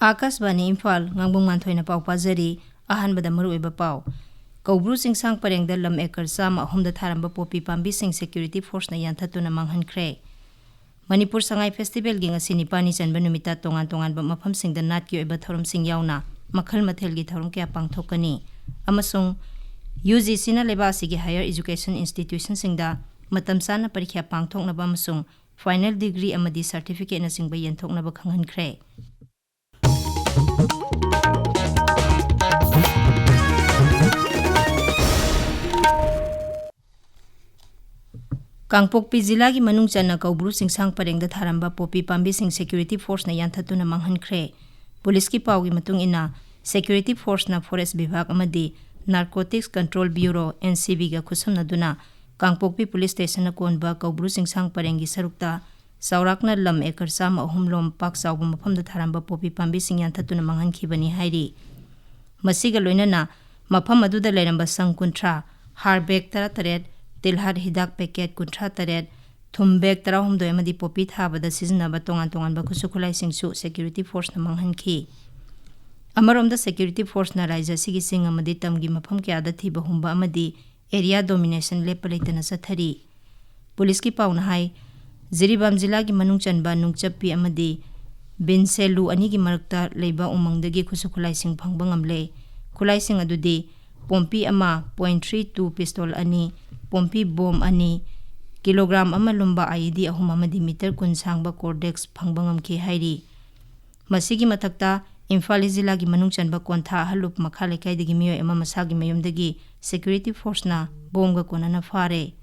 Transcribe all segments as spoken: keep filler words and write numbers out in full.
ꯑꯥꯀꯥꯁꯕꯥꯅꯤ ꯏꯝꯐꯥꯜ, ꯉꯥꯡꯕꯝ ꯉꯥꯟꯊꯣꯏꯅ ꯄꯥꯎ ꯄꯥꯖꯔꯤ꯫ ꯑꯍꯥꯟꯕꯗ ꯃꯔꯨꯑꯣꯏꯕ ꯄꯥꯎ꯫ ꯀꯧꯕ꯭ꯔꯨ ꯆꯤꯡꯁꯥꯡ ꯄꯔꯦꯡꯗ ꯂꯝ ꯑꯦꯀꯔ ꯆꯥꯝꯃ ꯑꯍꯨꯝꯗ ꯊꯥꯔꯝꯕ ꯄꯣꯄꯤ ꯄꯥꯝꯕꯤꯁꯤꯡ ꯁꯦꯀ꯭ꯌꯨꯔꯤꯇꯤ ꯐꯣꯔꯁꯅ ꯌꯥꯟꯊꯠꯇꯨꯅ ꯃꯥꯡꯍꯟꯈ꯭ꯔꯦ꯫ ꯃꯅꯤꯄꯨꯔ ꯁꯉꯥꯏ ꯐꯦꯁꯇꯤꯚꯦꯜꯒꯤ ꯉꯁꯤ ꯅꯤꯄꯥꯜꯅꯤ ꯆꯟꯕ ꯅꯨꯃꯤꯠꯇ ꯇꯣꯉꯥꯟ ꯇꯣꯉꯥꯟꯕ ꯃꯐꯝꯁꯤꯡꯗ ꯅꯥꯠꯀꯤ ꯑꯣꯏꯕ ꯊꯧꯔꯝꯁꯤꯡ ꯌꯥꯎꯅ ꯃꯈꯜ ꯃꯊꯦꯜꯒꯤ ꯊꯧꯔꯝ ꯀꯌꯥ ꯄꯥꯡꯊꯣꯛꯀꯅꯤ꯫ ꯑꯃꯁꯨꯡ ꯌꯨ ꯖꯤ ꯁꯤꯅ ꯂꯩꯕꯥꯛ ꯑꯁꯤꯒꯤ ꯍꯥꯌꯔ ꯏꯖꯨꯀꯦꯁꯟ ꯏꯟꯁꯇꯤꯇ꯭ꯌꯨꯁꯟꯁꯤꯡꯗ ꯃꯇꯝ ꯆꯥꯅ ꯄꯔꯤꯈ꯭ꯌꯥ ꯄꯥꯡꯊꯣꯛꯅꯕ ꯑꯃꯁꯨꯡ ꯐꯥꯏꯅꯦꯜ ꯗꯤꯒ꯭ꯔꯤ ꯑꯃꯗꯤ ꯁꯥꯔꯇꯤꯐꯤꯀꯦꯠꯅꯆꯤꯡꯕ ꯌꯦꯟꯊꯣꯛꯅꯕ ꯈꯪꯍꯟꯈ꯭ꯔꯦ꯫ ꯀꯥꯡꯄꯣꯛꯄꯤ ꯖꯤꯂꯥꯒꯤ ꯃꯅꯨꯡ ꯆꯟꯅ ꯀꯧꯕ꯭ꯔꯨ ꯆꯤꯡꯁꯥꯡ ꯄꯔꯦꯡꯗ ꯊꯥꯔꯝꯕ ꯄꯣꯄꯤ ꯄꯥꯝꯕꯤꯁꯤꯡ ꯁꯦꯀ꯭ꯌꯨꯔꯤꯇꯤ ꯐꯣꯔꯁꯅ ꯌꯥꯟꯊꯠꯇꯨꯅ ꯃꯥꯡꯍꯟꯈ꯭ꯔꯦ꯫ ꯄꯨꯂꯤꯁꯀꯤ ꯄꯥꯎꯒꯤ ꯃꯇꯨꯡ ꯏꯟꯅ, ꯁꯦꯀ꯭ꯌꯨꯔꯤꯇꯤ ꯐꯣꯔꯁꯅ ꯐꯣꯔꯦꯁ ꯕꯤꯚꯥꯒ ꯑꯃꯗꯤ narcotics control bureau, N C ꯕꯤꯒ ꯈꯨꯠꯁꯝꯅꯗꯨꯅ ꯀꯥꯡꯄꯣꯛꯄꯤ ꯄꯨꯂꯤꯁ ꯁ꯭ꯇꯦꯁꯟꯅ ꯀꯣꯟꯕ ꯀꯧꯕ꯭ꯔꯨ ꯆꯤꯡꯁꯥꯡ ꯄꯔꯦꯡꯒꯤ ꯁꯔꯨꯛꯇ ꯆꯥꯎꯔꯥꯛꯅ ꯂꯝ ꯑꯦꯀꯔ ꯆꯥꯝꯃ ꯑꯍꯨꯝ ꯂꯣꯝ ꯄꯥꯛ ꯆꯥꯎꯕ ꯃꯐꯝꯗ ꯊꯥꯔꯝꯕ ꯄꯣꯄꯤ ꯄꯥꯝꯕꯤꯁꯤꯡ ꯌꯥꯟꯊꯠꯇꯨꯅ ꯃꯥꯡꯍꯟꯈꯤꯕꯅꯤ ꯍꯥꯏꯔꯤ꯫ ꯃꯁꯤꯒ ꯂꯣꯏꯅꯅ ꯃꯐꯝ ꯑꯗꯨꯗ ꯂꯩꯔꯝꯕ ꯁꯪ ꯀꯨꯟꯊ꯭ꯔꯥ, ꯍꯥꯔ ꯕꯦꯒ ꯇꯔꯥꯇꯔꯦꯠ, ꯇꯤꯜꯍꯥꯠ ꯍꯤꯗꯥꯛ ꯄꯦꯀꯦꯠ ꯀꯨꯟꯊ꯭ꯔꯥ ꯇꯔꯦꯠ, ꯊꯨꯝ ꯕꯦꯒ ꯇꯔꯥꯍꯨꯝꯗꯣꯏ ꯑꯃꯗꯤ ꯄꯣꯄꯤ ꯊꯥꯕꯗ ꯁꯤꯖꯤꯟꯅꯕ ꯇꯣꯉꯥꯟ ꯇꯣꯉꯥꯟꯕ ꯈꯨꯠꯁꯨ ꯈꯨꯠꯂꯥꯏꯁꯤꯡꯁꯨ ꯁꯦꯀ꯭ꯌꯨꯔꯤꯇꯤ ꯐꯣꯔꯁꯅ ꯃꯥꯡꯍꯟꯈꯤ꯫ ꯑꯃꯔꯣꯝꯗ, ꯁꯦꯀ꯭ꯌꯨꯔꯤꯇꯤ ꯐꯣꯔꯁꯅ ꯔꯥꯖ꯭ꯌ ꯑꯁꯤꯒꯤ ꯆꯤꯡ ꯑꯃꯗꯤ ꯇꯝꯒꯤ ꯃꯐꯝ ꯀꯌꯥꯗ ꯊꯤꯕ ꯍꯨꯝꯕ ꯑꯃꯗꯤ ꯑꯦꯔꯤꯌꯥ ꯗꯣꯃꯤꯅꯦꯁꯟ ꯂꯦꯞꯄ ꯂꯩꯇꯅ ꯆꯠꯊꯔꯤ꯫ ꯄꯨꯂꯤꯁꯀꯤ ꯄꯥꯎꯅ ꯍꯥꯏ, ꯖꯤꯔꯤꯕꯥꯝ ꯖꯤꯂꯥꯒꯤ ꯃꯅꯨꯡ ꯆꯟꯕ ꯅꯨꯡꯆꯞꯄꯤ ꯑꯃꯗꯤ ꯕꯤꯟꯁꯦꯂꯨ ꯑꯅꯤꯒꯤ ꯃꯔꯛꯇ ꯂꯩꯕ ꯎꯃꯪꯗꯒꯤ ꯈꯨꯠꯁꯨ ꯈꯨꯠꯂꯥꯏꯁꯤꯡ ꯐꯪꯕ ꯉꯝꯂꯦ꯫ ꯈꯨꯠꯂꯥꯏꯁꯤꯡ ꯑꯗꯨꯗꯤ ꯄꯣꯝꯄꯤ ꯑꯃ, ꯄꯣꯏꯟ ꯊ꯭ꯔꯤ ꯇꯨ ꯄꯤꯁꯇꯣꯜ ꯑꯅꯤ, ꯄꯣꯝꯄꯤ ꯕꯣꯝ ꯑꯅꯤ, ꯀꯤꯂꯣꯒ꯭ꯔꯥꯝ ꯑꯃ ꯂꯨꯝꯕ ꯑꯥꯏ ꯏ ꯗꯤ ꯑꯍꯨꯝ ꯑꯃꯗꯤ ꯃꯤꯇꯔ ꯀꯨꯟ ꯁꯥꯡꯕ ꯀꯣꯔꯗꯦꯛꯁ ꯐꯪꯕ ꯉꯝꯈꯤ ꯍꯥꯏꯔꯤ꯫ ꯃꯁꯤꯒꯤ ꯃꯊꯛꯇ, ꯏꯝꯐꯥꯜ ꯏꯁ ꯖꯤꯂꯥꯒꯤ ꯃꯅꯨꯡ ꯆꯟꯕ ꯀꯣꯟꯊꯥ ꯑꯍꯜꯂꯨꯞ ꯃꯈꯥ ꯂꯩꯀꯥꯏꯗꯒꯤ ꯃꯤꯑꯣꯏ ꯑꯃ ꯃꯁꯥꯒꯤ ꯃꯌꯨꯝꯗꯒꯤ ꯁꯦꯀ꯭ꯌꯨꯔꯤꯇꯤ ꯐꯣꯔꯁꯅ ꯕꯣꯝꯒ ꯀꯣꯟꯅꯅ ꯐꯥꯔꯦ꯫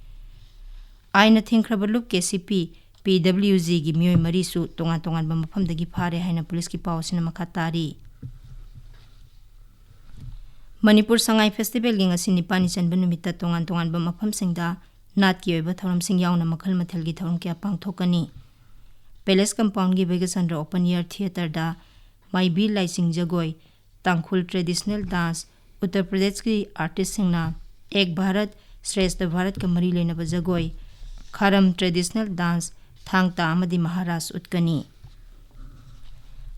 ꯑꯥꯏꯟꯅ ꯊꯤꯡꯈ꯭ꯔꯕ ꯂꯨꯞ ꯀꯦ ꯁꯤ ꯄꯤ, ꯄꯤ ꯗꯕ꯭ꯂꯤꯎ ꯖꯤꯒꯤ ꯃꯤꯑꯣꯏ ꯃꯔꯤꯁꯨ ꯇꯣꯉꯥꯟ ꯇꯣꯉꯥꯟꯕ ꯃꯐꯝꯗꯒꯤ ꯐꯥꯔꯦ ꯍꯥꯏꯅ ꯄꯨꯂꯤꯁꯀꯤ ꯄꯥꯎ ꯑꯁꯤꯅ ꯃꯈꯥ ꯇꯥꯔꯤ꯫ ꯃꯅꯤꯄꯨꯔ ꯁꯉꯥꯏ ꯐꯦꯁꯇꯤꯚꯦꯜꯒꯤ ꯉꯁꯤ ꯅꯤꯄꯥꯜꯅꯤ ꯆꯟꯕ ꯅꯨꯃꯤꯠꯇ ꯇꯣꯉꯥꯟ ꯇꯣꯉꯥꯟꯕ ꯃꯐꯝꯁꯤꯡꯗ ꯅꯥꯠꯀꯤ ꯑꯣꯏꯕ ꯊꯧꯔꯝꯁꯤꯡ ꯌꯥꯎꯅ ꯃꯈꯜ ꯃꯊꯦꯜꯒꯤ ꯊꯧꯔꯝ ꯀꯌꯥ ꯄꯥꯡꯊꯣꯛꯀꯅꯤ꯫ ꯄꯦꯂꯦꯁ ꯀꯝꯄꯥꯎꯟꯒꯤ ꯕꯩꯒꯆꯟꯗ꯭ꯔ ꯑꯣꯄꯟ ꯏꯌꯥꯔ ꯊꯤꯌꯦꯇꯔꯗ ꯃꯥꯏꯕꯤ ꯂꯥꯏꯆꯤꯡ ꯖꯒꯣꯏ, ꯇꯥꯡꯈꯨꯜ ꯇ꯭ꯔꯦꯗꯤꯁꯅꯦꯜ ꯗꯥꯟꯁ, ꯎꯠꯇꯔ ꯄ꯭ꯔꯗꯦꯁꯀꯤ ꯑꯥꯔꯇꯤꯁꯁꯤꯡꯅ ꯑꯦꯛ ꯚꯥꯔꯠ ꯁ꯭ꯔꯦꯁꯇ ꯚꯥꯔꯠꯀ ꯃꯔꯤ ꯂꯩꯅꯕ ꯖꯒꯣꯏ, ꯈꯥꯔꯝ ꯇ꯭ꯔꯦꯗꯤꯁꯅꯦꯜ ꯗꯥꯟꯁ, ꯊꯥꯡ ꯇꯥ ꯑꯃꯗꯤ ꯃꯍꯥꯔꯥꯁ ꯎꯠꯀꯅꯤ꯫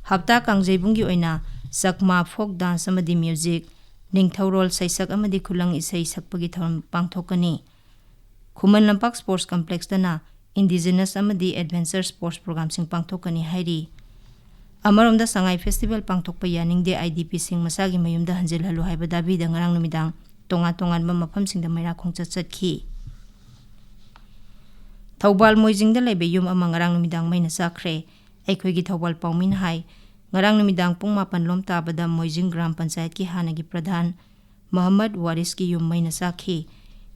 ꯍꯞꯇꯥ ꯀꯥꯡꯖꯩꯕꯨꯡꯒꯤ ꯑꯣꯏꯅ ꯆꯛꯃꯥ ꯐꯣꯛ ꯗꯥꯟꯁ ꯑꯃꯗꯤ ꯃ꯭ꯌꯨꯖꯤꯛ, ꯅꯤꯡꯊꯧꯔꯣꯜ ꯁꯩꯁꯛ ꯑꯃꯗꯤ ꯈꯨꯂꯪ ꯏꯁꯩ ꯁꯛꯄꯒꯤ ꯊꯧꯔꯝ ꯄꯥꯡꯊꯣꯛꯀꯅꯤ꯫ ꯈꯨꯃꯟ ꯂꯝꯄꯥꯛ ꯁ꯭ꯄꯣꯔꯠꯁ ꯀꯝꯄ꯭ꯂꯦꯛꯁꯇꯅ ꯏꯟꯗꯤꯖꯤꯅꯁ ꯑꯃꯗꯤ ꯑꯦꯗꯚꯦꯟꯆꯔ ꯁ꯭ꯄꯣꯔꯠꯁ ꯄ꯭ꯔꯣꯒ꯭ꯔꯥꯝꯁꯤꯡ ꯄꯥꯡꯊꯣꯛꯀꯅꯤ ꯍꯥꯏꯔꯤ꯫ ꯑꯃꯔꯣꯝꯗ ꯁꯉꯥꯏ ꯐꯦꯁꯇꯤꯚꯦꯜ ꯄꯥꯡꯊꯣꯛꯄ ꯌꯥꯅꯤꯡꯗꯦ, ꯑꯥꯏ ꯗꯤ ꯄꯤꯁꯤꯡ ꯃꯁꯥꯒꯤ ꯃꯌꯨꯝꯗ ꯍꯟꯖꯤꯜꯍꯜꯂꯨ ꯍꯥꯏꯕ ꯗꯥꯕꯤꯗ ꯉꯔꯥꯡ ꯅꯨꯃꯤꯗꯥꯡ ꯇꯣꯉꯥꯟ ꯇꯣꯉꯥꯟꯕ ꯃꯐꯝꯁꯤꯡꯗ ꯃꯩꯔꯥ ꯈꯣꯡꯆꯠ ꯆꯠꯈꯤ꯫ ꯊꯧꯕꯥꯜ ꯃꯣꯏꯖꯤꯡꯗ ꯂꯩꯕ ꯌꯨꯝ ꯑꯃ ꯉꯔꯥꯡ ꯅꯨꯃꯤꯗꯥꯡ ꯃꯩꯅ ꯆꯥꯛꯈ꯭ꯔꯦ꯫ ꯑꯩꯈꯣꯏꯒꯤ ꯊꯧꯕꯥꯜ ꯄꯥꯎꯃꯤꯅ ꯍꯥꯏ, ꯉꯔꯥꯡ ꯅꯨꯃꯤꯗꯥꯡ ꯄꯨꯡ ꯃꯥꯄꯟ ꯂꯣꯝ ꯇꯥꯕꯗ ꯃꯣꯏꯖꯤꯡ ꯒ꯭ꯔꯥꯝ ꯄꯟꯆꯥꯌꯠꯀꯤ ꯍꯥꯟꯅꯒꯤ ꯄ꯭ꯔꯙꯥꯟ ꯃꯣꯍꯝꯃꯗ ꯋꯥꯔꯤꯁꯀꯤ ꯌꯨꯝ ꯃꯩꯅ ꯆꯥꯛꯈꯤ꯫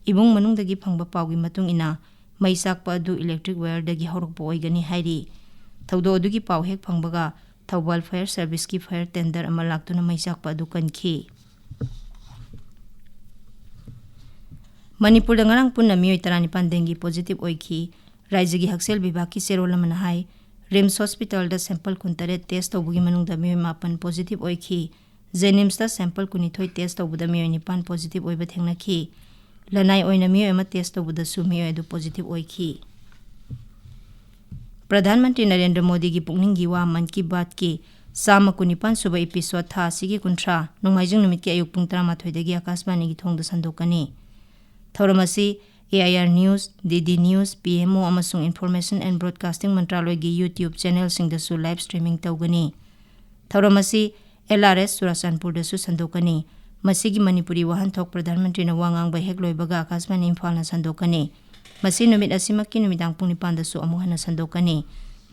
ꯏꯃꯨꯡ ꯃꯅꯨꯡꯗꯒꯤ ꯐꯪꯕ ꯄꯥꯎꯒꯤ ꯃꯇꯨꯡ ꯏꯟꯅ, ꯃꯩ ꯆꯥꯛꯄ ꯑꯗꯨ ꯏꯂꯦꯛꯇ꯭ꯔꯤꯛ ꯋꯥꯌꯔꯗꯒꯤ ꯍꯧꯔꯛꯄ ꯑꯣꯏꯒꯅꯤ ꯍꯥꯏꯔꯤ꯫ ꯊꯧꯗꯣꯛ ꯑꯗꯨꯒꯤ ꯄꯥꯎ ꯍꯦꯛ ꯐꯪꯕꯒ ꯊꯧꯕꯥꯜ ꯐꯥꯌꯔ ꯁꯔꯚꯤꯁꯀꯤ ꯐꯥꯌꯔ ꯇꯦꯟꯗꯔ ꯑꯃ ꯂꯥꯛꯇꯨꯅ ꯃꯩ ꯆꯥꯛꯄ ꯑꯗꯨ ꯀꯟꯈꯤ꯫ ꯃꯅꯤꯄꯨꯔꯗ ꯉꯔꯥꯡ ꯄꯨꯟꯅ ꯃꯤꯑꯣꯏ ꯇꯔꯥꯅꯤꯄꯥꯟ ꯗꯦꯡꯒꯤ ꯄꯣꯖꯤꯇꯤꯚ ꯑꯣꯏꯈꯤ꯫ ꯔꯥꯏꯖ꯭ꯌꯒꯤ ꯍꯛꯁꯦꯜ ꯕꯤꯚꯥꯒꯀꯤ ꯆꯦꯔꯣꯜ ꯑꯃꯅ ꯍꯥꯏ, ꯔꯤꯝꯁ ꯍꯣꯁꯄꯤꯇꯥꯜꯗ ꯁꯦꯝꯄꯜ ꯀꯨꯟꯇꯔꯦꯠ ꯇꯦꯁ ꯇꯧꯕꯒꯤ ꯃꯅꯨꯡꯗ ꯃꯤꯑꯣꯏ ꯃꯥꯄꯟ ꯄꯣꯖꯤꯇꯤꯚ ꯑꯣꯏꯈꯤ꯫ ꯖꯦꯅꯤꯝꯁꯇ ꯁꯦꯝꯄꯜ ꯀꯨꯟꯅꯤꯊꯣꯏ ꯇꯦꯁ ꯇꯧꯕꯗ ꯃꯤꯑꯣꯏ ꯅꯤꯄꯥꯟ ꯄꯣꯖꯤꯇꯤꯚ ꯑꯣꯏꯕ ꯊꯦꯡꯅꯈꯤ꯫ ꯂꯅꯥꯏ ꯑꯣꯏꯅ ꯃꯤꯑꯣꯏ ꯑꯃ ꯇꯦꯁ ꯇꯧꯕꯗꯁꯨ ꯃꯤꯑꯣꯏ ꯑꯗꯨ ꯄꯣꯖꯤꯇꯤꯚ ꯑꯣꯏꯈꯤ꯫ ꯄ꯭ꯔꯙꯥꯟ ꯃꯟꯇ꯭ꯔꯤ ꯅꯔꯦꯟꯗ꯭ꯔ ꯃꯣꯗꯤꯒꯤ ꯄꯨꯛꯅꯤꯡꯒꯤ ꯋꯥ ꯃꯟ ꯀꯤ ꯕꯥꯠꯀꯤ ꯆꯥꯝꯃ ꯀꯨꯟꯅꯤꯄꯥꯟ ꯁꯨꯕ ꯏꯄꯤꯁꯣꯗ ꯊꯥ ꯑꯁꯤꯒꯤ ꯀꯨꯟꯊ꯭ꯔꯥ, ꯅꯣꯡꯃꯥꯏꯖꯤꯡ ꯅꯨꯃꯤꯠꯀꯤ ꯑꯌꯨꯛ ꯄꯨꯡ ꯇꯔꯥꯃꯥꯊꯣꯏꯗꯒꯤ ꯑꯀꯥꯁꯕꯥꯅꯤꯒꯤ ꯊꯣꯡꯗ ꯁꯟꯗꯣꯛꯀꯅꯤ꯫ ꯊꯧꯔꯝ ꯑꯁꯤ A I R news, D D news, P M O ꯑꯃꯁꯨꯡ ꯏꯟꯐꯣꯔꯃꯦꯁꯟ ꯑꯦꯟ ꯕ꯭ꯔꯣꯗꯀꯥꯁꯇꯤꯡ ꯃꯟꯇ꯭ꯔꯥꯂꯣꯏꯒꯤ YouTube ꯆꯦꯅꯦꯜꯁꯤꯡꯗꯁꯨ ꯂꯥꯏꯚ ꯁ꯭ꯇ꯭ꯔꯤꯃꯤꯡ ꯇꯧꯒꯅꯤ꯫ ꯊꯧꯔꯝ ꯑꯁꯤ ꯑꯦꯜ ꯑꯥꯔ ꯑꯦꯁ ꯆꯨꯔꯥꯆꯥꯟꯄꯨꯔꯗꯁꯨ ꯁꯟꯗꯣꯛꯀꯅꯤ꯫ ꯃꯁꯤꯒꯤ ꯃꯅꯤꯄꯨꯔꯤ ꯋꯥꯍꯟꯊꯣꯛ ꯄ꯭ꯔꯙꯥꯟ ꯃꯟꯇ꯭ꯔꯤꯅ ꯋꯥ ꯉꯥꯡꯕ ꯍꯦꯛ ꯂꯣꯏꯕꯒ ꯑꯀꯥꯁꯕꯥꯅꯤ ꯏꯝꯐꯥꯜꯅ ꯁꯟꯗꯣꯛꯀꯅꯤ꯫ ꯃꯁꯤ ꯅꯨꯃꯤꯠ ꯑꯁꯤꯃꯛꯀꯤ ꯅꯨꯃꯤꯗꯥꯡ ꯄꯨꯡ ꯅꯤꯄꯥꯟꯗꯁꯨ ꯑꯃꯨꯛ ꯍꯟꯅ ꯁꯟꯗꯣꯛꯀꯅꯤ꯫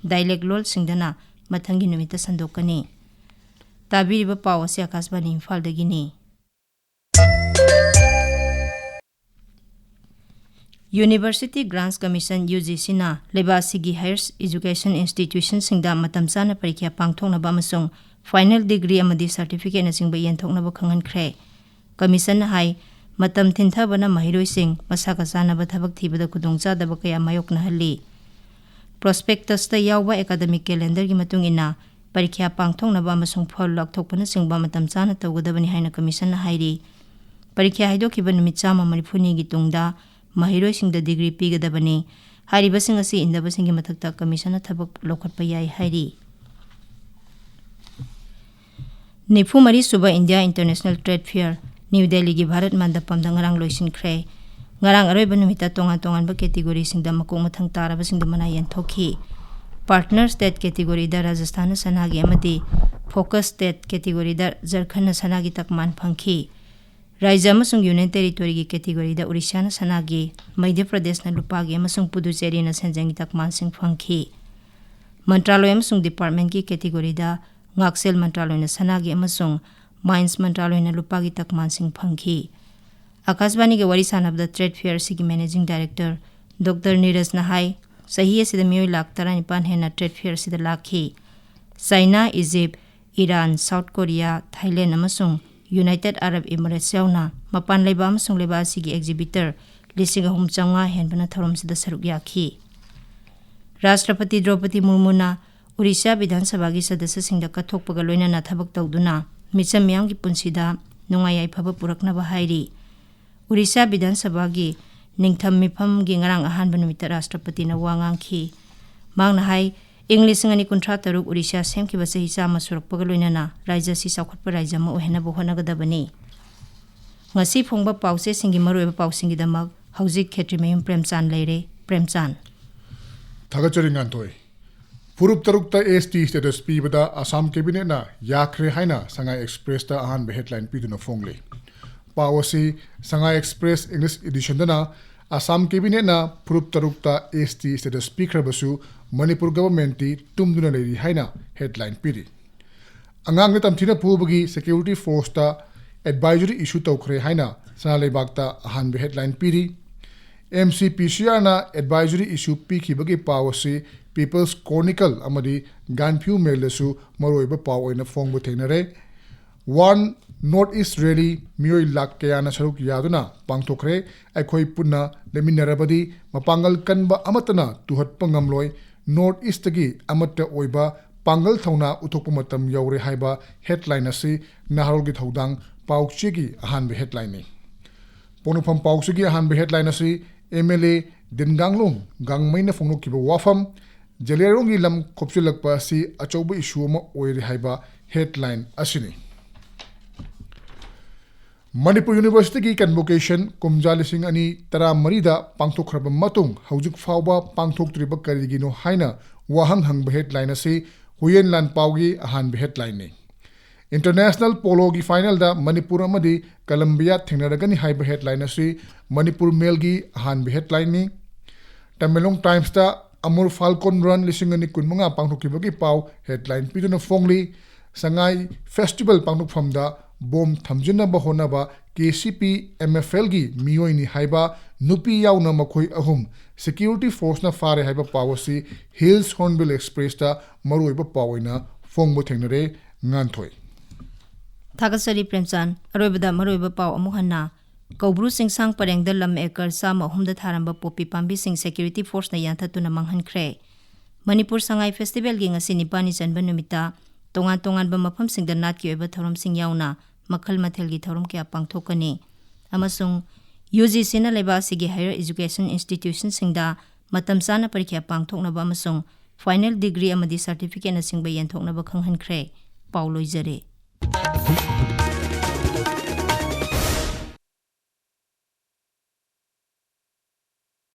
ꯗꯥꯏꯂꯦꯛ ꯂꯣꯜꯁꯤꯡꯗꯅ ꯃꯊꯪꯒꯤ ꯅꯨꯃꯤꯠꯇ ꯁꯟꯗꯣꯛꯀꯅꯤ꯫ ꯇꯥꯕꯤꯔꯤꯕ ꯄꯥꯎ ꯑꯁꯤ ꯑꯀꯥꯁꯕꯥꯅꯤ ꯏꯝꯐꯥꯜꯗꯒꯤꯅꯤ꯫ University Grants Commission, U G ꯁꯤꯅ ꯂꯩꯕꯥꯛ ꯑꯁꯤꯒꯤ ꯍꯥꯌꯔ ꯏꯖꯨꯀꯦꯁꯟ ꯏꯟꯁꯇꯤꯇ꯭ꯌꯨꯁꯟꯁꯤꯡꯗ ꯃꯇꯝ ꯆꯥꯅ ꯄꯔꯤꯈ꯭ꯌꯥ ꯄꯥꯡꯊꯣꯛꯅꯕ ꯑꯃꯁꯨꯡ ꯐꯥꯏꯅꯦꯜ ꯗꯤꯒ꯭ꯔꯤ ꯑꯃꯗꯤ ꯁꯥꯔꯇꯤꯐꯤꯀꯦꯠꯅꯆꯤꯡꯕ ꯌꯦꯟꯊꯣꯛꯅꯕ ꯈꯪꯍꯟꯈ꯭ꯔꯦ꯫ ꯀꯃꯤꯁꯟꯅ ꯍꯥꯏ, ꯃꯇꯝ ꯊꯤꯟꯊꯕꯅ ꯃꯍꯩꯔꯣꯏꯁꯤꯡ ꯃꯁꯥꯒ ꯆꯥꯟꯅꯕ ꯊꯕꯛ ꯊꯤꯕꯗ ꯈꯨꯗꯣꯡꯆꯥꯗꯕ ꯀꯌꯥ ꯃꯥꯌꯣꯛꯅꯍꯜꯂꯤ꯫ ꯄ꯭ꯔꯣꯁꯄꯦꯛꯇꯁꯇ ꯌꯥꯎꯕ ꯑꯦꯀꯥꯗꯃꯤꯛ ꯀꯦꯂꯦꯟꯗꯔꯒꯤ ꯃꯇꯨꯡ ꯏꯟꯅ ꯄꯔꯤꯈ꯭ꯌꯥ ꯄꯥꯡꯊꯣꯛꯅꯕ ꯑꯃꯁꯨꯡ ꯐꯜ ꯂꯥꯎꯊꯣꯛꯄꯅꯆꯤꯡꯕ ꯃꯇꯝ ꯆꯥꯅ ꯇꯧꯒꯗꯕꯅꯤ ꯍꯥꯏꯅ ꯀꯃꯤꯁꯟꯅ ꯍꯥꯏꯔꯤ꯫ ꯄꯔꯤꯈ꯭ꯌꯥ ꯍꯥꯏꯗꯣꯛꯈꯤꯕ ꯅꯨꯃꯤꯠ ꯆꯥꯝꯃ ꯃꯔꯤꯐꯨꯅꯤꯒꯤ ꯇꯨꯡꯗ ꯃꯍꯩꯔꯣꯏꯁꯤꯡꯗ ꯗꯤꯒ꯭ꯔꯤ ꯄꯤꯒꯗꯕꯅꯤ꯫ ꯍꯥꯏꯔꯤꯕꯁꯤꯡ ꯑꯁꯤ ꯏꯟꯗꯕꯁꯤꯡꯒꯤ ꯃꯊꯛꯇ ꯀꯃꯤꯁꯟꯅ ꯊꯕꯛ ꯂꯧꯈꯠꯄ ꯌꯥꯏ ꯍꯥꯏꯔꯤ꯫ ꯅꯤꯐꯨ ꯃꯔꯤ ꯁꯨꯕ India international trade fair new ꯗꯦꯜꯂꯤꯒꯤ ꯚꯥꯔꯠ ꯃꯟꯗꯄꯝꯗ ꯉꯔꯥꯡ ꯂꯣꯏꯁꯤꯟꯈ꯭ꯔꯦ꯫ ꯉꯔꯥꯡ ꯑꯔꯣꯏꯕ ꯅꯨꯃꯤꯠꯇ ꯇꯣꯉꯥꯟ ꯇꯣꯉꯥꯟꯕ ꯀꯦꯇꯤꯒꯣꯔꯤꯁꯤꯡꯗ ꯃꯀꯣꯛ ꯃꯊꯪ ꯇꯥꯔꯕꯁꯤꯡꯗ ꯃꯅꯥ ꯌꯦꯟꯊꯣꯛꯈꯤ꯫ ꯄꯥꯔꯠꯅꯔ ꯁ꯭ꯇꯦꯠ ꯀꯦꯇꯤꯒꯣꯔꯤꯗ ꯔꯥꯖꯁꯊꯥꯟꯅ ꯁꯅꯥꯒꯤ ꯑꯃꯗꯤ ꯐꯣꯀꯁ ꯁ꯭ꯇꯦꯠ ꯀꯦꯇꯤꯒꯣꯔꯤꯗ ꯖꯔꯈꯟꯅ ꯁꯅꯥꯒꯤ ꯇꯛꯃꯥꯟ ꯐꯪꯈꯤ꯫ ꯔꯥꯖ꯭ꯌ ꯑꯃꯁꯨꯡ ꯌꯨꯅꯤꯌꯟ ꯇꯦꯔꯤꯇꯣꯔꯤꯒꯤ ꯀꯦꯇꯤꯒꯣꯔꯤꯗ ꯎꯔꯤꯁ꯭ꯌꯥꯅ ꯁꯅꯥꯒꯤ, ꯃꯙ꯭ꯌ ꯄ꯭ꯔꯗꯦꯁꯅ ꯂꯨꯄꯥꯒꯤ ꯑꯃꯁꯨꯡ ꯄꯨꯗꯨꯆꯦꯔꯤꯅ ꯁꯦꯟꯖꯦꯡꯒꯤ ꯇꯛꯃꯥꯟꯁꯤꯡ ꯐꯪꯈꯤ꯫ ꯃꯟꯇ꯭ꯔꯥꯂꯣꯏ ꯑꯃꯁꯨꯡ ꯗꯤꯄꯥꯔꯠꯃꯦꯟꯠꯀꯤ ꯀꯦꯇꯤꯒꯣꯔꯤꯗ ꯉꯥꯛꯁꯦꯜ ꯃꯟꯇ꯭ꯔꯥꯂꯣꯏꯅ ꯁꯅꯥꯒꯤ ꯑꯃꯁꯨꯡ ꯃꯥꯏꯟꯁ ꯃꯟꯇ꯭ꯔꯥꯂꯣꯏꯅ ꯂꯨꯄꯥꯒꯤ ꯇꯛꯃꯥꯟꯁꯤꯡ ꯐꯪꯈꯤ꯫ ꯑꯀꯥꯁꯕꯥꯅꯤꯒ ꯋꯥꯔꯤ ꯁꯥꯟꯅꯕꯗ ꯇ꯭ꯔꯦꯗ ꯐꯤꯌꯔ ꯑꯁꯤꯒꯤ ꯃꯦꯅꯦꯖꯤꯡ ꯗꯥꯏꯔꯦꯛꯇꯔ ꯗꯣꯛꯇꯔ ꯅꯤꯔꯖꯅ ꯍꯥꯏ, ꯆꯍꯤ ꯑꯁꯤꯗ ꯃꯤꯑꯣꯏ ꯂꯥꯈ ꯇꯔꯥꯅꯤꯄꯥꯟ ꯍꯦꯟꯅ ꯇ꯭ꯔꯦꯗ ꯐꯤꯌꯔ ꯑꯁꯤꯗ ꯂꯥꯛꯈꯤ꯫ China, Egypt, Iran, South Korea, Thailand ꯑꯃꯁꯨꯡ ꯌꯨꯅꯥꯏꯇꯦꯗ ꯑꯔꯕ ꯏꯃꯤꯔꯦꯠꯁ ꯌꯥꯎꯅ ꯃꯄꯥꯟ ꯂꯩꯕꯥꯛ ꯑꯃꯁꯨꯡ ꯂꯩꯕꯥꯛ ꯑꯁꯤꯒꯤ ꯑꯦꯛꯖꯤꯕꯤꯇꯔ ꯂꯤꯁꯤꯡ ꯑꯍꯨꯝ ꯆꯥꯝꯃꯉꯥ ꯍꯦꯟꯕꯅ ꯊꯧꯔꯝꯁꯤꯗ ꯁꯔꯨꯛ ꯌꯥꯈꯤ꯫ ꯔꯥꯁꯇ꯭ꯔꯄꯇꯤ ꯗ꯭ꯔꯧꯄꯗꯤ ꯃꯨꯔꯃꯨꯅ ꯑꯣꯔꯤꯁꯥ ꯕꯤꯙꯥꯟ ꯁꯚꯥꯒꯤ ꯁꯗꯁ꯭ꯌꯁꯤꯡꯗ ꯀꯠꯊꯣꯛꯄꯒ ꯂꯣꯏꯅꯅ ꯊꯕꯛ ꯇꯧꯗꯨꯅ ꯃꯤꯆꯝ ꯃꯤꯌꯥꯝꯒꯤ ꯄꯨꯟꯁꯤꯗ ꯅꯨꯡꯉꯥꯏ ꯌꯥꯏꯐꯕ ꯄꯨꯔꯛꯅꯕ ꯍꯥꯏꯔꯤ꯫ ꯑꯣꯔꯤꯁꯥ ꯕꯤꯙꯥꯟ ꯁꯚꯥꯒꯤ ꯅꯤꯡꯊꯝ ꯃꯤꯐꯝꯒꯤ ꯉꯔꯥꯡ ꯑꯍꯥꯟꯕ ꯅꯨꯃꯤꯠꯇ ꯔꯥꯁꯇ꯭ꯔꯄꯇꯤꯅ ꯋꯥ ꯉꯥꯡꯈꯤ꯫ ꯃꯍꯥꯛꯅ ꯍꯥꯏ, ꯏꯪ ꯂꯤꯁꯤꯡ ꯑꯅꯤ ꯀꯨꯟꯊ꯭ꯔꯥ ꯇꯔꯨꯛ ꯑꯣꯔꯤꯁꯥ ꯁꯦꯝꯈꯤꯕ ꯆꯍꯤ ꯆꯥꯝꯃ ꯁꯨꯔꯛꯄꯒ ꯂꯣꯏꯅꯅ ꯔꯥꯖ꯭ꯌ ꯑꯁꯤ ꯆꯥꯎꯈꯠꯄ ꯔꯥꯖ꯭ꯌ ꯑꯃ ꯑꯣꯏꯍꯟꯅꯕ ꯍꯣꯠꯅꯒꯗꯕꯅꯤ꯫ ꯉꯁꯤ ꯐꯣꯡꯕ ꯄꯥꯎꯆꯦꯁꯤꯡꯒꯤ ꯃꯔꯨꯑꯣꯏꯕ ꯄꯥꯎꯁꯤꯡꯒꯤꯗꯃꯛ ꯍꯧꯖꯤꯛ ꯈꯦꯇ꯭ꯔꯤꯃꯌꯨꯝ ꯄ꯭ꯔꯦꯝꯆꯥꯟ ꯂꯩꯔꯦ꯫ ꯄ꯭ꯔꯦꯝꯆꯥꯟ꯫ ꯊꯥꯒꯠꯆꯔꯤ ꯉꯥꯟꯊꯣꯏ꯫ ꯐꯨꯔꯨꯞ ꯇꯔꯨꯛꯇ ꯑꯦꯁ ꯇꯤ ꯁ꯭ꯇꯦꯇꯁ ꯄꯤꯕꯗ ꯑꯁꯥꯝ ꯀꯦꯕꯤꯅꯦꯠꯅ ꯌꯥꯈ꯭ꯔꯦ ꯍꯥꯏꯅ ꯁꯉꯥꯏ ꯑꯦꯛꯁꯄ꯭ꯔꯦꯁꯇ ꯑꯍꯥꯟꯕ ꯍꯦꯗꯂꯥꯏꯟ ꯄꯤꯗꯨꯅ ꯐꯣꯡꯂꯤ꯫ ꯄꯥꯎ ꯑꯁꯤ ꯁꯉꯥꯏ ꯑꯦꯛꯁꯄ꯭ꯔꯦꯁ ꯏꯪꯂꯤꯁ ꯏꯗꯤꯁꯟꯗꯅ ꯑꯁꯥꯝ ꯀꯦꯕꯤꯅꯦꯠꯅ ꯐꯨꯔꯨꯞ ꯇꯔꯨꯛꯇ ꯑꯦꯁ ꯇꯤ ꯁ꯭ꯇꯦꯇꯁ ꯄꯤꯈ꯭ꯔꯕꯁꯨ ꯃꯅꯤꯄꯨꯔ ꯒꯚꯔꯟꯃꯦꯟꯠꯇꯤ ꯇꯨꯝꯗꯨꯅ ꯂꯩꯔꯤ ꯍꯥꯏꯅ ꯍꯦꯗꯂꯥꯏꯟ ꯄꯤꯔꯤ꯫ ꯑꯉꯥꯡꯗ ꯇꯝꯊꯤꯅ ꯐꯨꯕꯒꯤ ꯁꯦꯀ꯭ꯌꯨꯔꯤꯇꯤ ꯐꯣꯔꯁꯇ ꯑꯦꯗꯚꯥꯏꯖꯔꯤ ꯏꯁꯨ ꯇꯧꯈ꯭ꯔꯦ ꯍꯥꯏꯅ ꯁꯅꯥ ꯂꯩꯕꯥꯛꯇ ꯑꯍꯥꯟꯕ ꯍꯦꯗꯂꯥꯏꯟ ꯄꯤꯔꯤ꯫ ꯑꯦꯝ ꯁꯤ ꯄꯤ ꯁꯤ ꯑꯥꯔꯅ ꯑꯦꯗꯚꯥꯏꯖꯔꯤ ꯏꯁꯨ ꯄꯤꯈꯤꯕꯒꯤ ꯄꯥꯎ ꯑꯁꯤ ꯄꯤꯄꯜꯁ ꯀ꯭ꯔꯣꯅꯤꯀꯜ ꯑꯃꯗꯤ ꯒꯥꯟꯐ꯭ꯌꯨ ꯃꯦꯜꯗꯁꯨ ꯃꯔꯨꯑꯣꯏꯕ ꯄꯥꯎ ꯑꯣꯏꯅ ꯐꯣꯡꯕ ꯊꯦꯡꯅꯔꯦ꯫ ꯋꯥꯟ ꯅꯣꯔꯠ ꯏꯁ ꯔꯦꯂꯤ ꯃꯤꯑꯣꯏ ꯂꯥꯈ ꯀꯌꯥꯅ ꯁꯔꯨꯛ ꯌꯥꯗꯨꯅ ꯄꯥꯡꯊꯣꯛꯈ꯭ꯔꯦ꯫ ꯑꯩꯈꯣꯏ ꯄꯨꯟꯅ ꯂꯦꯞꯃꯤꯟꯅꯔꯕꯗꯤ ꯃꯄꯥꯡꯒꯜ ꯀꯟꯕ ꯑꯃꯠꯇꯅ ꯇꯨꯍꯠꯄ ꯉꯝꯂꯣꯏ꯫ ꯅꯣꯔꯠ ꯏꯁꯇꯒꯤ ꯑꯃꯠꯇ ꯑꯣꯏꯕ ꯄꯥꯡꯒꯜ ꯊꯧꯅꯥ ꯎꯠꯊꯣꯛꯄ ꯃꯇꯝ ꯌꯧꯔꯦ ꯍꯥꯏꯕ ꯍꯦꯗꯂꯥꯏꯟ ꯑꯁꯤ ꯅꯍꯥꯔꯣꯜꯒꯤ ꯊꯧꯗꯥꯡ ꯄꯥꯎꯆꯦꯒꯤ ꯑꯍꯥꯟꯕ headlineꯅꯤ꯫ ꯄꯣꯛꯅꯐꯝ ꯄꯥꯎꯆꯦꯒꯤ ꯑꯍꯥꯟꯕ headline ꯑꯁꯤ MLA ꯗꯤꯟꯒꯥꯡꯂꯣꯡ ꯒꯥꯡꯃꯩꯅ ꯐꯣꯡꯗꯣꯛꯈꯤꯕ ꯋꯥꯐꯝ, ꯖꯂꯤꯌꯥꯡꯔꯣꯡꯒꯤ ꯂꯝ ꯈꯣꯞꯆꯤꯜꯂꯛꯄ ꯑꯁꯤ ꯑꯆꯧꯕ issue ꯑꯃ ꯑꯣꯏꯔꯦ ꯍꯥꯏꯕ headline ꯑꯁꯤꯅꯤ꯫ ꯃꯅꯤꯄꯨꯔ Universityꯒꯤ convocation ꯀꯨꯝꯖꯥ ꯂꯤꯁꯤꯡ ꯑꯅꯤ ꯇꯔꯥꯃꯔꯤꯗ ꯄꯥꯡꯊꯣꯛꯈ꯭ꯔꯕ ꯃꯇꯨꯡ ꯍꯧꯖꯤꯛ ꯐꯥꯎꯕ ꯄꯥꯡꯊꯣꯛꯇ꯭ꯔꯤꯕ ꯀꯔꯤꯒꯤꯅꯣ ꯍꯥꯏꯅ ꯋꯥꯍꯪ ꯍꯪꯕ headline ꯑꯁꯤ ꯍꯨꯌꯦꯟ ꯂꯥꯟꯄꯥꯎꯒꯤ ꯑꯍꯥꯟꯕ headlineꯅꯤ꯫ International poloꯒꯤ finalꯗ ꯃꯅꯤꯄꯨꯔ ꯑꯃꯗꯤ ꯀꯂꯝꯕꯤꯌꯥ ꯊꯦꯡꯅꯔꯒꯅꯤ ꯍꯥꯏꯕ headline ꯑꯁꯤ ꯃꯅꯤꯄꯨꯔ Mailꯒꯤ ꯑꯍꯥꯟꯕ headlineꯅꯤ꯫ ꯇꯃꯦꯡꯂꯣꯡ Timesꯇ Amur Falcon Run ꯂꯤꯁꯤꯡ ꯑꯅꯤ ꯀꯨꯟꯃꯉꯥ ꯄꯥꯡꯊꯣꯛꯈꯤꯕꯒꯤ ꯄꯥꯎ headline ꯄꯤꯗꯨꯅ ꯐꯣꯡꯂꯤ꯫ ꯁꯉꯥꯏ festival ꯄꯥꯡꯊꯣꯛꯐꯝꯗ bomb ꯊꯝꯖꯤꯟꯅꯕ ꯍꯣꯠꯅꯕ KCP MFLꯒꯤ ꯃꯤꯑꯣꯏꯅꯤ ꯍꯥꯏꯕ ꯅꯨꯄꯤ ꯌꯥꯎꯅ ꯃꯈꯣꯏ ꯑꯍꯨꯝ security forceꯅ ꯐꯥꯔꯦ ꯍꯥꯏꯕ ꯄꯥꯎ ꯑꯁꯤ Hills Hornbill Expressꯇ ꯃꯔꯨꯑꯣꯏꯕ ꯄꯥꯎ ꯑꯣꯏꯅ ꯐꯣꯡꯕ ꯊꯦꯡꯅꯔꯦ꯫ ꯉꯥꯟꯊꯣꯏ꯫ ꯊꯥꯒꯠꯆꯔꯤ ꯄ꯭ꯔꯦꯝꯆꯥꯟ꯫ ꯑꯔꯣꯏꯕꯗ ꯃꯔꯨꯑꯣꯏꯕ ꯄꯥꯎ ꯑꯃꯨꯛ ꯍꯟꯅ꯫ ꯀꯧꯕ꯭ꯔꯨ ꯆꯤꯡꯁꯥꯡ ꯄꯔꯦꯡꯗ ꯂꯝ acre ꯆꯥꯝꯃ ꯑꯍꯨꯝꯗ ꯊꯥꯔꯝꯕ ꯄꯣꯄꯤ ꯄꯥꯝꯕꯤꯁꯤꯡ security forceꯅ ꯌꯥꯟꯊꯠꯇꯨꯅ ꯃꯥꯡꯍꯟꯈ꯭ꯔꯦ꯫ ꯃꯅꯤꯄꯨꯔ ꯁꯉꯥꯏ festivalꯒꯤ ꯉꯁꯤ ꯅꯤꯄꯥꯜꯅꯤ ꯆꯟꯕ ꯅꯨꯃꯤꯠꯇ ꯇꯣꯉꯥꯟ ꯇꯣꯉꯥꯟꯕ ꯃꯐꯝꯁꯤꯡꯗ ꯅꯥꯠꯀꯤ ꯑꯣꯏꯕ ꯊꯧꯔꯝꯁꯤꯡ ꯌꯥꯎꯅ ꯃꯈꯜ ꯃꯊꯦꯜꯒꯤ ꯊꯧꯔꯝ ꯀꯌꯥ ꯄꯥꯡꯊꯣꯛꯀꯅꯤ꯫ ꯑꯃꯁꯨꯡ UGCꯅ ꯂꯩꯕꯥꯛ ꯑꯁꯤꯒꯤ higher education institutionꯁꯤꯡꯗ ꯃꯇꯝ ꯆꯥꯅ ꯄꯔꯤꯈ꯭ꯌꯥ ꯄꯥꯡꯊꯣꯛꯅꯕ ꯑꯃꯁꯨꯡ final degree ꯑꯃꯗꯤ certificateꯅꯆꯤꯡꯕ ꯌꯦꯟꯊꯣꯛꯅꯕ ꯈꯪꯍꯟꯈ꯭ꯔꯦ꯫ ꯄꯥꯎ ꯂꯣꯏꯖꯔꯦ꯫